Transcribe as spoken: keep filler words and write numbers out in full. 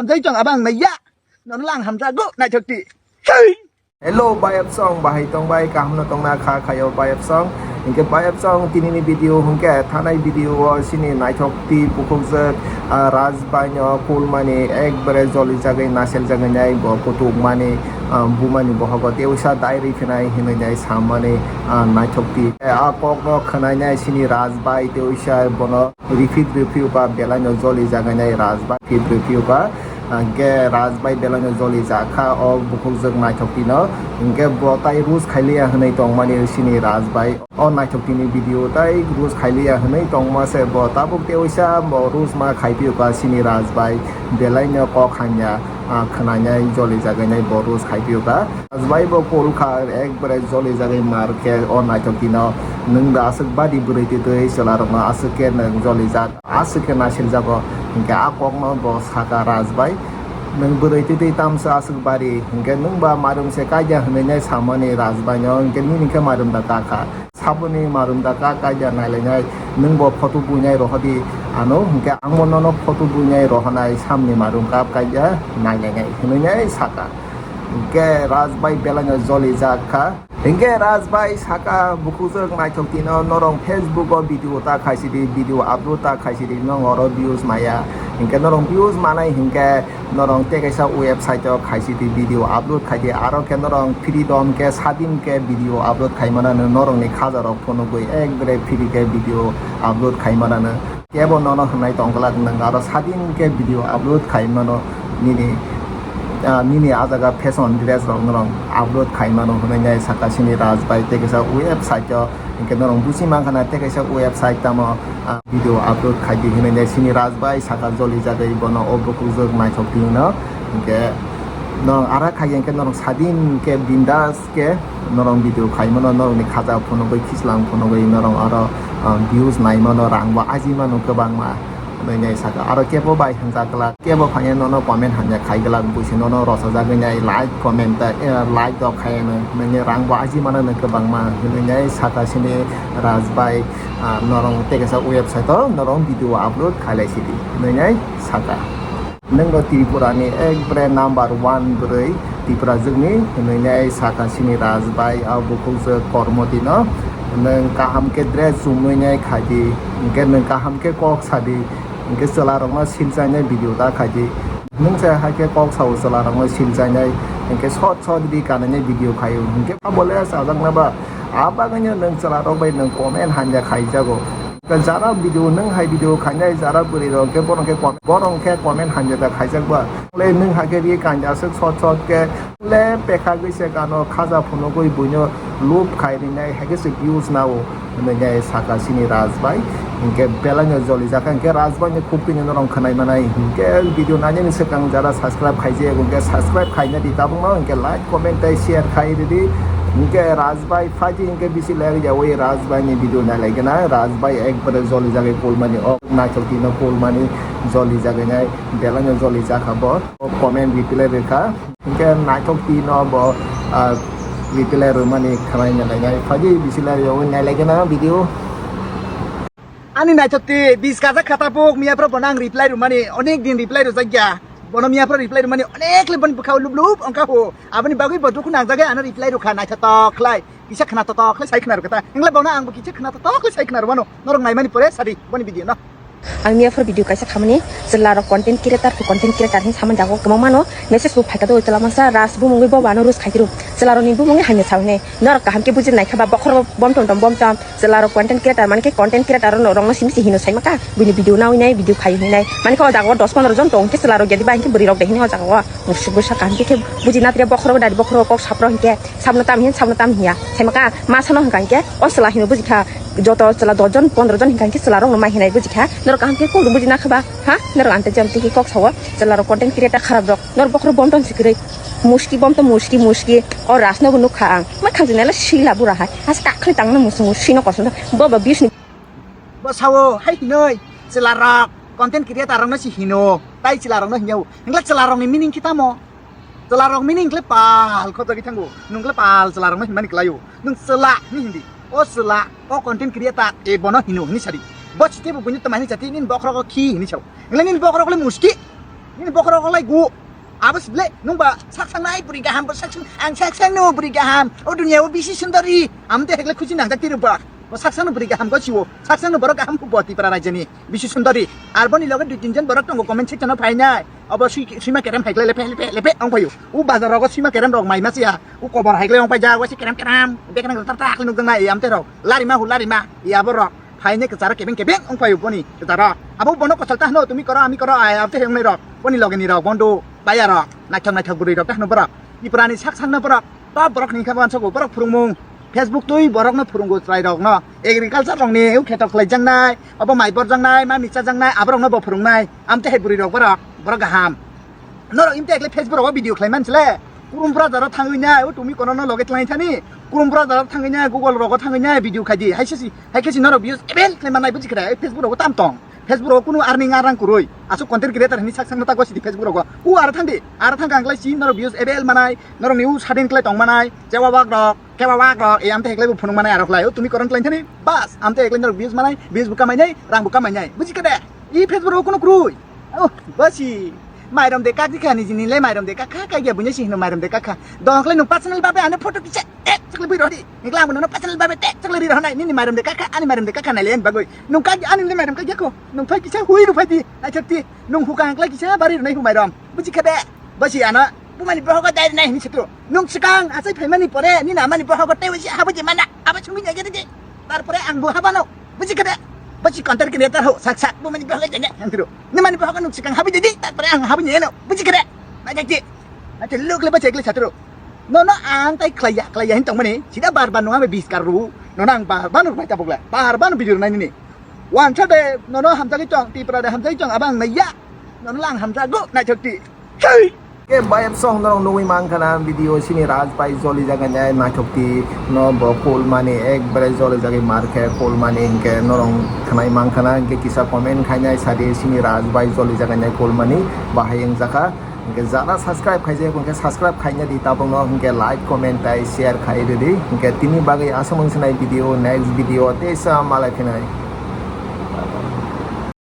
Hamjai tong abang naiya. Nono lang hamjago naithok di. Hey! Hello, bayapsong, bahai tong bai, kaham no tong na kha khayo bayapsong. Hingke bayapsong, tini ni video hingke thanai video o sini naithok ti bukhuk jwk, ah, Rajbai no kulmani ekbare joli jagwi nasel jagwi nai bo kutuk mani, ah, bumani bohogo teusa dai rwi khnai hinwi nai samani, ah, naithok ti. A kok no khwnai nai sini Rajbai teusa bono repeat rwi phiyuka belai no joli jagwi nai Rajbai repeat rwi phiyuka. Hingke Rajbai belai no joli jakha o bukhuk jwk naithok tino. Hingke bo tai rus khailiya hinwi tongmani sini Rajbai. O naithok tini video tai rus khailiya hinwi tongma se bo tabuk teoisa bo rus ma khaipiuka sini Rajbai. Belai no kok hanya, ah, khwnanai joli jagwi nai bo rus khaipiuka. Rajbai bo kol kha ekbare joli jagwi mar khe o naithok tino. Nwng da aswk badi bwrwi twi twi chwla rokno aswk khe nwng joli jak. Aswk khe naisel jago, hingke a kokno bo saka Rajbai, "Nwng bwrwi twi twi tamsa aswk bari, hingke nwng ba marum se kaija," hinwi nai samani Rajbai no, hingke nini khe marum da kakha. Saboni marum da ka kaija nailainai, "Nwng bo photo buinai rohodi ano, hingke ang bo nono photo buinai rohonai samni marum kap kaija nailainai," hinwi nai saka. Hingke Rajbai belai no joli jak kha. Hingke Rajbai saka bukhuk jwk naithok tino norong Facebook o video ta khaisidi, video upload ta khaisidi, nong oro views maya. Hingke norong views manai hingke norong tei kaisa website o khaisidi video upload khaidi, aro khe norong freedom khe sadin khe video upload khaimana norong ni khaja rok phunugwi ekbare free khe video upload khaimana. Kebo nono hwnwi tongglak, nwng aro sadin khe video upload khai mano, nini, ah, nini ah jaga fashion dress rok norok upload khai mano hwnwi nai saka sini Rajbai tei kaisa website o, hingke norok busi mankha na tei kaisa website tamo, ah, video upload khai di hwnwi nai sini Rajbai saka joli jagwi bono o bukhuk jwk naithok twi no, hingke norok ara khai hingke norok sadin khe bindas. Khe norong video khaimano, norongni khaja phunugwi, khichlang phunugwi norong aro, ah, views naimano, rangbo ajimano kwbangma. Hwnwi nai saka, aro kebo bai hwnjak glak, kebo phangya nono comment hamya khai glak, buisi nono rosajagwi nai like, comment ta, eh, like rok khai ano, hwnwi rangbo ajimano no kwbangma, hwnwi nai saka sini Rajbai, ah, norong tei kaisa website o norong video upload khailai sidi, hwnwi nai saka. Nwng no Tripura ni ekbare number one bwrwi Tripura jwkni hwnwi nai saka sini Rajbai a bukhuk jwk kormo dino. Nwng kaham khe dress chumui nai khaidi, hwnkhe nwng kaham khe kok sadi, hwnkhe chwla rokno silchainai video ta khaidi. Nwng se hai khe kok sao chwla rokno silchainai, hwnkhe sot sot di kananai video khaio, hwnkhe abole chajakna ba. A bagwino nwng chwla rok bai nwng comment hamya khaijago. Jara video nwng hai video khainai jara bwrwi rok khe borok khe kom-, borok khe comment hamya da khaijak ba. Le nwng hai khe ri kanja aswk sot sot khe le pekha gwi se kano khaja phunugwi buino loop khai rinai hai khe se views nao hwnwi nai saka sini Rajbai. Hwnkhe belai no joli jak kha hwnkhe Rajbai ni khuk twi norok khwnai manai hwnkhe video nani ni swkang jara subscribe khaijak hwnkhe subscribe khaina di tabukno hwnkhe like comment tei share khai ridi. Hwnkhe Rajbai phaidi hwnkhe bisi ler yawi Rajbai ni video nai lai gana. Rajbai ekbare joli jagwi kulmani o naithok tino kulmani joli jagwi nai belai no joli jak kha bo. O comment reply rwkha hwnkhe naithok tino bo, ah, reply rwmani khwnai nai lai nai phaidi bisi ler yawi nai lai gana video. Ani naithok ti bis kajak kha tabuk miya phro bono ang reply rwmani onek din reply rwjak ya. Bono miya phro reply rwmani onek le boni bwkhao lup lup ongkha ho. Aboni bagwi bo dukhu nangjagwi ano reply rwkha naithotok khlai. Kisa khna totok khlai sai khna rwkha ta. Hingle bono ang bo kisa khna totok khlai sai khna rwmano. Norok naimani pore sadi boni video no. Ang miya phro video kaisa khamani chwla rok content creator to content creator hin samani jago kwbangma no message bo phaikha do chwla masa ras bumungwi bo ano rus khaikhe ro. Chwla rokni bumungwi hamya sao hinwi. Norok kaham khe buji naikha ba bokhoro bom tom tom bom tom. Chwla rok content creator mani khe content creator rok no rong no simi se hino sai maka. Buini video nawi nai video khai hinwi nai. Mani khe o jaga o dos pondro jon tong khe chwla rok jadi ba hinkhe bwrwi rok de hinwi o jaga o. Mursuk bwsa kaham khe khe buji na tre bokhoro dadi bokhoro kok sapro hinkhe. Sabno tam hin, sabno tam hiya. Sai maka ma sano hwnkha hinkhe o chwla hino bujikha. Joto chwla dos jon, pondro jon hwnkha hinkhe chwla rokno ma hinai bujikha. Norok kaham khe kok buji na kha ba? Ha? Norok ante jam tiki kok sao. Chwla rok content creator kharap rok. Norok bokhoro bom ton sikirei. Muski bom to muski, muski. O rasno bo nukha ang. Ma khang jinai la sila bura hai. As kakhli tangna musu musi no kosong. Bo ba bis ni. Bo sao hai hinoi. Chwla rok content creator rokno si hino. Tai chwla rokno hinyao. Hingla chwla rokni meaning kitamo. Chwla rok mini hwnkhe pal khotogwi thango. Nwng khe pal chwla rokno hinmani kwlaio. Nwng chwla hinwi hindi. O chwla, o content creator, e bono hino hinwi sadi. Bo chite bo buino twmani chati nini bokhorok o khi hinwi sao. Ngle nini bokhorok le muski. Nini bokhorok lai gu. Abo sible, nung ba saksang nai bwrwi kaham, bo saksang, ang saksang no bwrwi kaham. O dunia o bisi sundari. Am te hekle khusi nangjak tiri ba. Bo saksang no bwrwi kaham go siwo. Saksang no borok kaham hubo Tipra rajani. Bisi sundari. Ar boni loge dui tin jon borok tongo comment section o phainai. Abo sui, suima kerem hekle lepe, lepe, lepe ong phayo. U bazar rogo suima kerem rok mai masiya. U kobor hekle ong phai ja, wasi kerem kerem. Bekna tak tak nung jang nai am te rok. Larima hu larima. Ya borok. Phainai kwcharo kebeng kebeng wng phaio boni kwcharo. Abo bono kochol ta hwno, tumi koro, ami koro, ai, abo tei wngnai rok. Boni loge ni rok, bondo, baya rok, naithok naithok bwrwi rok ta hwno borok. Tipra ni sak sakno borok, top borok ni khe uansogo borok phwrwngmung. Facebook twi borok no phwrwngo chwrai rok no. Agriculture rok ni u kheto khlai jangnai, abo mai bor jangnai, ma micha jangnai, abo rok no bo phwrwngnai. Am tei hai bwrwi rok borok, borok kaham. Norok imte ekle Facebook rogo video khlai man sile. Kurumpra jaro thangwi nai, o tumi kono no loge tlai thani. Kurumpra jaro thangwi nai, Google rogo thangwi nai, video khai di. Hai se si, hai khe si norok views ebel khlai man nai, buji khe da, Facebook rogo tam tong. Facebook rogo kunu earning arang kurui. Asuk content creator hini sak sak no ta gosi di Facebook rogo. U aro thang di, aro thang kang klai si norok views ebel manai, norok ni u sadin klai tong manai, chewa wak rok, kewa wak rok, e amte heklai bo phunung manai aro khlai. O tumi koron tlai thani, bas, amte heklai norok views manai, views bo kamai nai, rang bo kamai nai. Buji khe da, i Facebook rogo kunu kurui. Oh, basi. Mairom de kak dikha ni jini le mairom de kak kha, kaiya bunya si hino mairom de kak kha. Dong khle nung personal babe ane photo kisa tek chakle bui rodi. Nikla amo nono personal babe tek chakle ri rohonai. Nini mairom de kak kha, ani mairom de kak kha nai le ani bagoi. Nung kak ani le mairom kak yakho. Nung phai kisa hui ru phai di. Ai chak ti. Nung hukang khlai kisa bari ru nai hu mairom. Buji kha de. Basi ana. Bumani bohogo dai nai hini chitro. Nung sikang asai phaimani pore nini amani bohogo tewi si habo je mana. Abo chumi jage de. Tarpore ang bo habano. Buji kha de. Basi content creator ho sak sak bumani bohogo jane hangtiro. Nimani bohogo nuk sikang habi jadi, tarpore ang habi nyeno. Buji khe de? Majak ji. Acha luk le bachek le satro. Nono ang tai khlaiya, khlaiya hin tongmani. Sida bar bar nung abe bis kar ru. Nono ang bar bar nuk bai tabuk le. Bar bar video nai nini. Wan cha de, nono hamjagwi tong, Tipra de hamjagwi tong, abang naiya. Nono lang hamjago, nai chok ti. Hey! Ke bayap song norong nugwi mankha na video sini Raj bai joli jaga nyai naithok ti no bo cool mani ekbare joli jagwi mar khe cool mani hinkhe norong khnai mankha na hinkhe kisa comment khainai sadi sini Raj bai joli jaga nyai cool mani bahai wng jakha hinkhe jara subscribe khaijak hinkhe subscribe khaina di tabuk no hinkhe like comment tai share khai ridi hinkhe tini bagwi aswk wng sinai video next video teisa malai phinai.